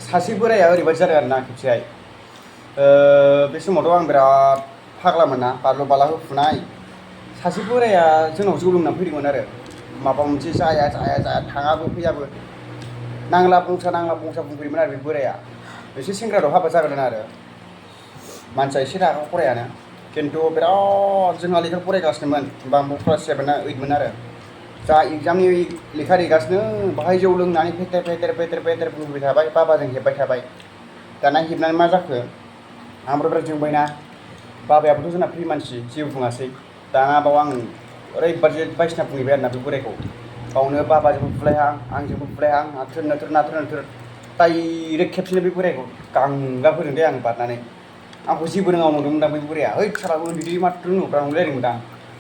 सासे बोराया ओरैबायदि जादों आरोना खेबसेहाय बे समावथ' आं बिराद फाग्लामोन ना बारल' बाला होफुनाय सासे बोराया जोंनाव जौ लोंनानै फैदोंमोन आरो माबा मोनसे जाया थाङाबो फैयाबो नांला बंसा बुंफैदोंमोन आरो बे बोराया एसे सेंग्रायाव हाबा जागोन आरो मानसिया एसे रागा खरायानो खिन्थु बिराद जोंहा लेखा फरायगासिनोमोन होमबा आंबो क्लास 7 ना 8 मोन आरो जा एग्जामनि लेखा हैगासिनो बाहाय जौ लोंनानै फेतेर बुंबाय थाबाय बाबाजों हेबबाय थाबाय दाना हेबनानै मा जाखो आंबो बिराद जोंबायना बाबायाबोथ' जोंना फ्रि मानसि जेबो बुङासै दाना बाव आं ओरैबादि बायसिना बुंहैबाय आरोना बे बोरायखौ बावनो बाबाजोंबो बुलायहां आंजोंबो बुलायहां नाथुर डाइरेक्ट खेबसेनो बे बोरायखौ गांगा फोदों दे आं बारनानै आंखौ जेबो रोङा मोनदोंमोनदां बे बोराया ओइ सालाबो उन्दै माथ्र' नुग्रा नंलायलायदोंमोनदां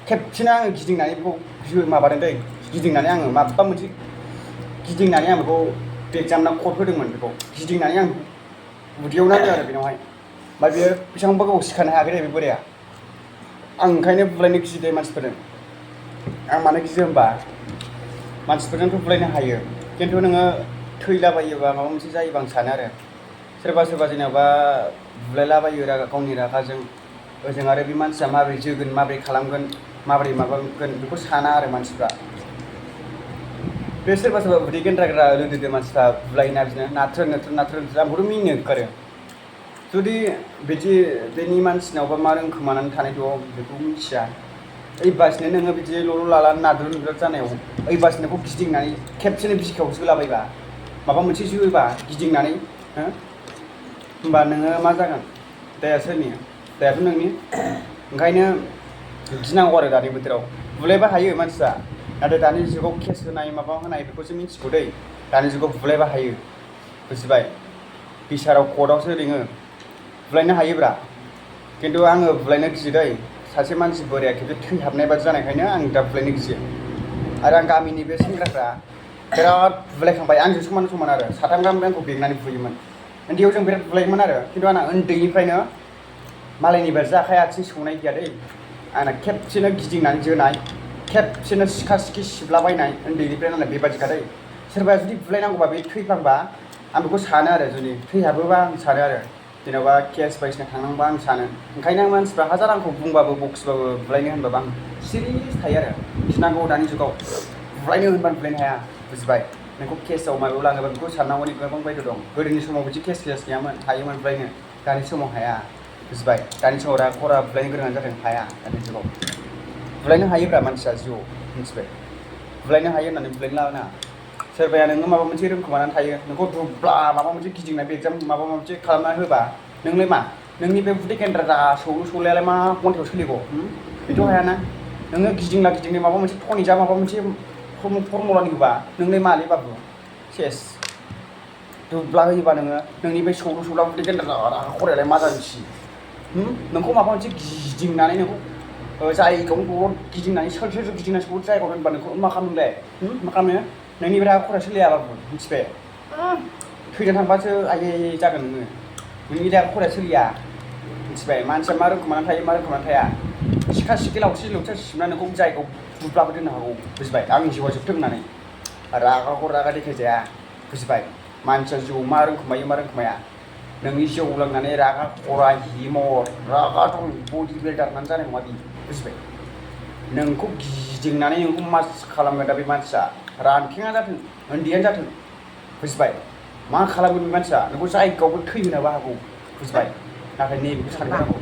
खेबसेनो आङो गिदिंनानै बेखौ माबादों दै गिदिंनानै आङो माबा मोनसे गिदिंनानै आं बेखौ एग्जामना कट होदोंमोन बेखौ गिदिंनानै आं उदैयाव नांदों आरो बेनावहाय ओमफ्राय बेयो बेसेबांबा गोबाव सिखारनो हायाखै दे बे बोराया आं ओंखायनो बुलायनो गियो मानसिफोरजों आं मानो गियो होमबा मानसिफोरजोंथ' बुलायनो हायो खिन्थु नोङो थैलाबायोबा माबा मोनसे जायोबा आं सानो आरो सोरबा जेनेबा बुलायलाबायो गावनि रागाजों ओजों आरो बे मानसिया माबोरै जोगोन माबोरै खालामगोन माबोरै माबागोन बेखौ साना आरो मानसिफ्रा बे सोरबा उदै गेन्द्रा लोदोदो मानसिफ्रा बुलायोना बिदिनो नाथ्रोद आंखौथ' मिनिनो ओंखारो जुदि बिदि बेनि मानसिनावबा मा रोंखोमानानै थानाय दं बेखौ मिथिया ओइ बासनो नोङो बिदि ल' लाला नाद्रुद जानायाव ओइ बासनो नोंखौ गिदिंनानै खेबसेनो बिखायाव जोलाबायबा माबा मोनसे जोयोबा गिदिंनानै होमबा नोङो मा जागोन दाया सोरनि दायाथ' नोंनि ओंखायनो गिनांगौ आरो दानि बोथोराव बुलायबा हायो मानसिया नाथाय दानि जुगाव केस होनाय माबा होनाय बेखौसो मिथिगौ दै दानि जुगाव बुलायबा हायो बुजिबाय बिसाराव कर्टआवसो लिङो बुलायनो हायोब्रा खिन्थु आङो बुलायनो गियो दै सासे मानसि बोराया खेबसे थैहाबनाय बादि जानायखायनो आं दा बुलायनो गियो आरो आं गामिनि बे सेंग्राफ्रा बिराद बुलायखांबाय आंजों समान आरो साथाम गाहाम आंखौ बेंनानै बुयोमोन उन्दैयाव जों बिराद बुलायोमोन आरो खिन्थु आंना उन्दैनिफ्रायनो मालायनि बादि आखाइ आथिं सौनाय गैया दै आंना खेबसेनो गिदिंनानै जोनाय खेबसेनो सिखा सिखि सिबलाबायनाय उन्दैनिफ्राय नालाय बेबादिखा दै सोरबाया जुदि बुलायनांगौबा बे थैफ्लांबा आं बेखौ सानो आरो जुदि थैहाबोबा आं सानो आरो जेनेबा केस बायदिसिना थांनांबा आं सानो ओंखायनो आं मानसिफ्रा हाजार आंखौ बुंबाबो बखिबाबो बुलायनो होनबाबो आं सिरियास थायो आरो गिनांगौ दानि जुगाव बुलायनो होनबानो बुलायनो हाया बुजिबाय नोंखौ केसआव माबायाव लाङोबा बेखौ साननांगौनि गोबां बायद' दं गोदोनि समाव बिदि केस गैयामोन हायोमोन बुलायनो दानि समाव हाया बुजिबाय दानि समाव रागा खरा बुलायनो गोरों जादों हाया दानि जुगाव बुलायनो हायोब्रा मानसिया जिउआव मिथिबाय बुलायनो हायो होननानै बुलायनो लानाङा सोरबाया नोङो माबा मोनसे रोंखोमानानै थायो नोंखौ दुब्ला माबा मोनसे गिदिंनाय बे एग्जाम माबा मोनसे खालामनानै होबा नोंलाय मा नोंनि बे उदै गेन्द्रा सौलायालाय मा घन्टायाव सोलिगौ बेथ' हायाना नोङो गिदिंना माबा मोनसे टनिकआ माबा मोनसे फरमुलानि होबा नोंलाय मालै बाबु सेस दुब्ला होयोबा नोंनि बे सौला उदै गेन्द्रा खरायालाय मा जानोसि नोंखौ माबा मोनसे गिदिंनानै नोंखौ जायगायावनो गिदिंनानै सोर गिदिंनानै सौर जायगायाव दोनबा नोंखौ मा खालामनोलाय मा खालामनो नोंनि बिराद खरा सोलियाबाबो मिथिबाय थैनो थांबासो आयै जागोन नोंनि दा खरा सोलिया मिथिबाय मानसिया मा रोखोमानानै थायो मा रोखोमानानै थाया सिखा सिखि लावथि सिबनानै नोंखौ जायगायाव बुब्लाबो दोननो हागौ बुजिबाय आंनि जिउआ जोबथों होननानै रागाखौ रागा देखायजाया बुजिबाय मानसिया जिउआव मा रोंखोमाया नोंनि जौ लोंनानै रागा खरा हिमर रागा दं बडि बिल्डार होननानै जानाय नङा बि बुजिबाय नोंखौ गिदिंनानै नोंखौ मा खालामगोन दा बे मानसिया रानखेङा जाथों उन्दैयानो जाथों बुजिबाय मा खालामगोन बे मानसिया नोंखौ जायगायावबो थैहोनोबो हागौ बुजिबाय नाथाय नैबेखौ सानग्रोनांगौ